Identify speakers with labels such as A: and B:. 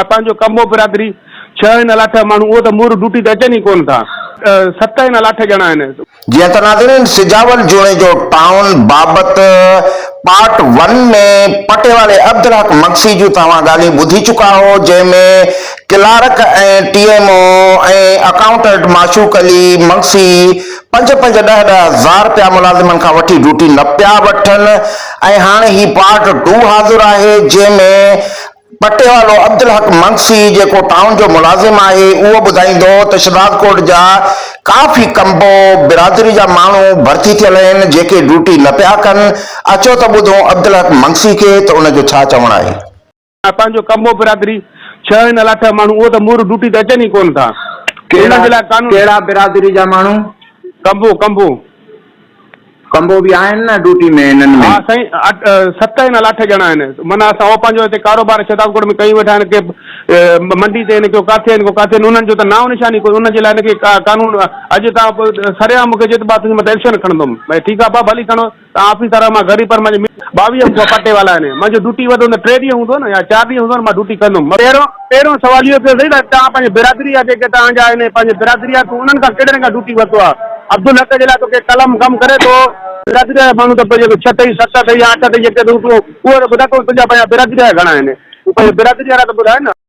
A: پنهنجو ڪمبو برادري ڇهه آهن الاٺ ماڻهو اهو ته مور ڊوٽي تي اچن ئي ڪونه ٿا. ست آهن الاٺ ڄڻا آهن.
B: جيئن ته ناظرين سجاول جوڻيجو ٽائون بابت پارٽ ون ۾ پٽيوالي عبدالحق مگسي جون توهان ڳالهيون ٻڌي چڪا هو جنهن ۾ clerk ۽ T M O ۽ accountant Mashooq Ali Magsi پنج پنج ڏهه ڏهه هزار رپيا ملازمن کان وٺي ڊيوٽي نه پيا وٺن ۽ هاڻي هي پارٽ ٽو حاضر آهي جنهن ۾ پٽيوالو عبدالحق منگسي جيڪو ٽائون جو ملازم آهي اهو ٻڌائيندو ته شھدادڪوٽ جا ڪافي ڪمبو برادري جا ماڻهو ڀرتي ٿيل آهن جيڪي ڊيوٽي نه پيا ڪن اچو ته ٻڌون عبدالحق منگسي کي ته ان جو ڇا چوڻ آهي.
A: پنهنجو ڪمبو برادري ڇهه آهن الاٺ ماڻهو اهو ته مور ڊيوٽي تي اچن ئي ڪونه ٿا انهن جي لاء قانون.
C: ڪهڙا برادري جا ماڻهو؟
A: ڪمبو ڪمبو.
C: ڪمبو به آهن نه ڊوٽي ۾ انهن ۾.
A: ها سائين ست آهن الاء اٺ ڄڻا آهن معنيٰ اسان اهو پنهنجو هتي ڪاروبار شهدادڪوٽ ۾ ڪيون ويٺا آهن ڪي منڊي تي آهن ڪو ڪاٿي آهن ڪو ڪاٿي آهن انهن جو ته نانء نشان ئي ڪونهي انهن جي لاء هن کي قانون اڄ تان سرعام مون کي چئي ته ڀاء تنهنجي مٿان ايڪشن کڻندم ڀائي ٺيڪ آهي ڀاء ڀلي کڻو تان آفيسر آهيو مان غريب پر منهنجي 22 پٽيوالا آهن منهنجو ڊيوٽي وڌو ته ٽي ڏينهن هوندو نه يا چار ڏينهن هوندو نه مان ڊيوٽي ڪندم. پهريون پهريون سوال اهو پيو ٿئي ته توهان پنهنجي برادري جا جيڪي توهان جا آهن پنهنجي برادري جا تون انهن کان ڪهڙن کان ڊيوٽي ورتو آهي عبدالحق جي لاء توکي قلم ڪم ڪري ٿو برادري جا ماڻهو ته جيڪي ڇهه اٿئي ست اٿئي يا اٺ اٿئي جيڪي تون اهو ته ٻڌاء تون تنهنجا پنهنجا برادري جا گهڻا آهن تون پنهنجي برادري وارا ته ٻڌاء نه.